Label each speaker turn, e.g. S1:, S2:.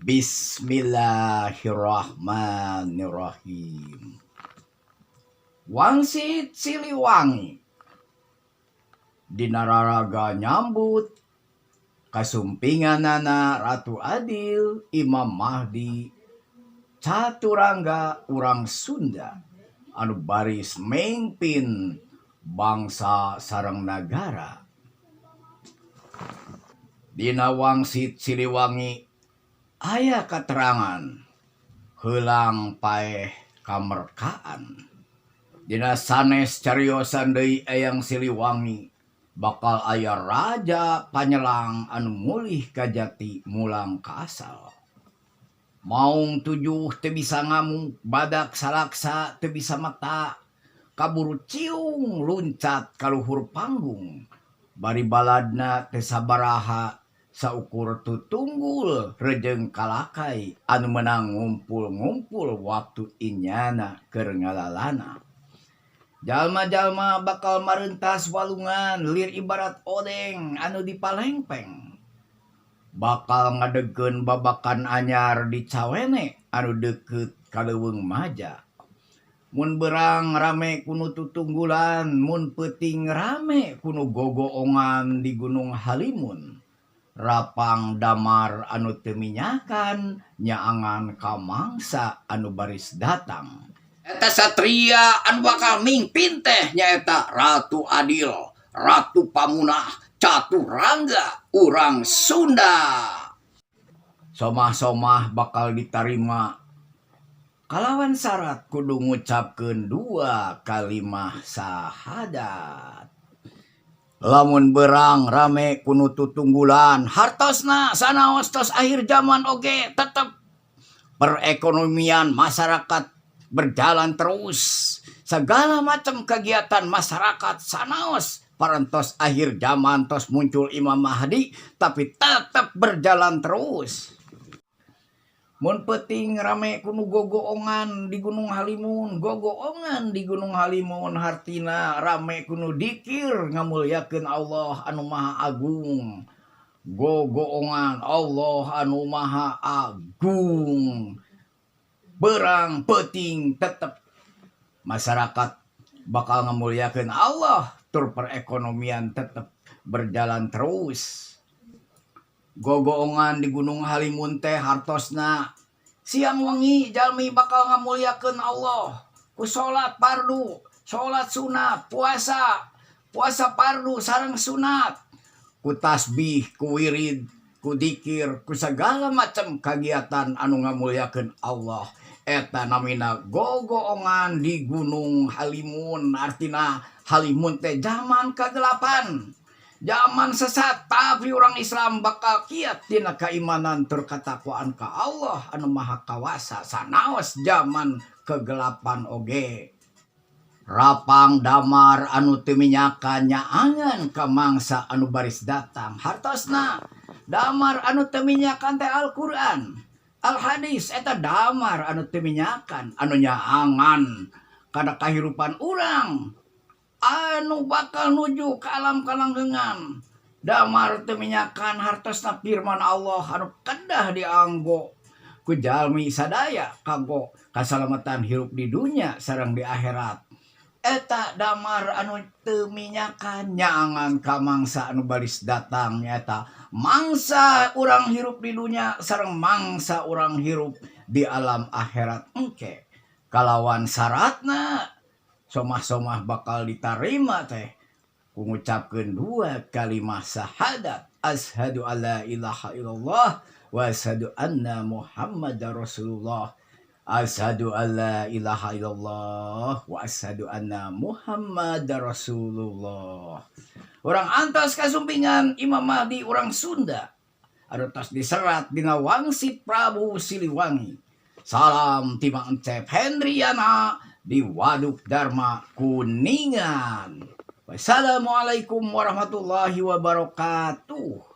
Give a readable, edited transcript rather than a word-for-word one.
S1: Bismillahirrahmanirrahim. Wangsit Siliwangi dina raraga nyambut kasumpinganana Ratu Adil Imam Mahdi Caturangga urang Sunda anu baris mingpin bangsa sareng nagara. Dina Wangsit Siliwangi aya katerangan heulang paeh kamerkaan. Dina sanes cariosan deui Eyang Siliwangi bakal aya raja panyelang anu mulih ka jati mulang ka asal. Maung tujuh teu bisa ngamuk, badak salaksa teu bisa meta, kaburu ciung luncat ka luhur panggung. Bari baladna teu sabaraha saukur tutunggul rejeung kalakai anu meunang ngumpul-ngumpul waktu inyana keur ngalalana. Jalma-jalma bakal marentas walungan lir ibarat odeng anu dipalengpeng. Bakal ngadegkeun babakan anyar di Cawene anu deukeut ka Leuweung Maja. Mun beurang rame ku nu tutunggulan, mun peuting rame ku nu gogoongan di Gunung Halimun. Rapang damar anu teu minyakan nyaangan ka mangsa anu baris datang. Eta satria anu bakal mingpin teh nyaeta Ratu Adil, Ratu Pamunah, Caturangga urang Sunda. Somah-somah bakal ditarima kalawan syarat kudu ngucapkeun dua kalimah syahadat. Lamun beurang rame ku nu tutunggulan, hartosna sanaos tos akhir zaman oge tetep perekonomian masyarakat berjalan terus. Segala macam kegiatan masyarakat sanaos parantos akhir zaman, tos muncul Imam Mahdi, tapi tetap berjalan terus. Mun peuting rame ku nu gogoongan di Gunung Halimun, gogoongan di Gunung Halimun hartina rame ku nu dikir ngamulyakeun Allah anu Maha Agung. Gogoongan Allah anu Maha Agung. Beurang peuting tetep masyarakat bakal ngamulyakeun Allah, tur perekonomian tetep berjalan terus. Gogoongan di Gunung Halimun teh hartosna siang wengi jalmi bakal ngamulyakeun Allah ku salat fardu, salat sunat, puasa, puasa fardu sareng sunat, ku tasbih, ku wirid, ku dikir, ku segala macam kegiatan anu ngamulyakeun Allah. Eta namina gogoongan di Gunung Halimun. Artina Halimun teh zaman kegelapan, zaman sesat, tapi orang Islam bakal kiat tina keimanan tur katakwaan ka Allah anu Maha Kawasa sanaos zaman kegelapan oge. Rapang damar anu teu minyakan nyaangan ka mangsa anu baris datang. Hartosna damar anu teu minyakan teh Al-Qur'an, Al Hadis. Eta damar anu teu minyakan anu nyaangan kana kahirupan urang anu bakal nuju ke alam kalanggengan. Damar teu minyakan hartosna firman Allah anu kedah dianggo ku jalmi sadaya kanggo kasalamatan hirup di dunya sareng di akhirat. Eta damar anu teu minyakan nyaangan ka mangsa anu baris datang, nyaeta mangsa urang hirup di dunya sareng mangsa urang hirup di alam akhirat engke. Kalawan syaratna somah-somah bakal ditarima teh ku ngucapkeun dua kalimah syahadat, asyhadu alla ilaha illallah wa asyhadu anna Muhammadar Rasulullah. Asyhadu alla ilaha illallah wa asyhadu anna Muhammadar Rasulullah. Urang antos kasumpingan Imam Mahdi urang Sunda anu tos diserat dina Wangsit Prabu Siliwangi. Salam ti Mang Encep Hendriana di Waduk Dharma Kuningan. Wassalamualaikum warahmatullahi wabarakatuh.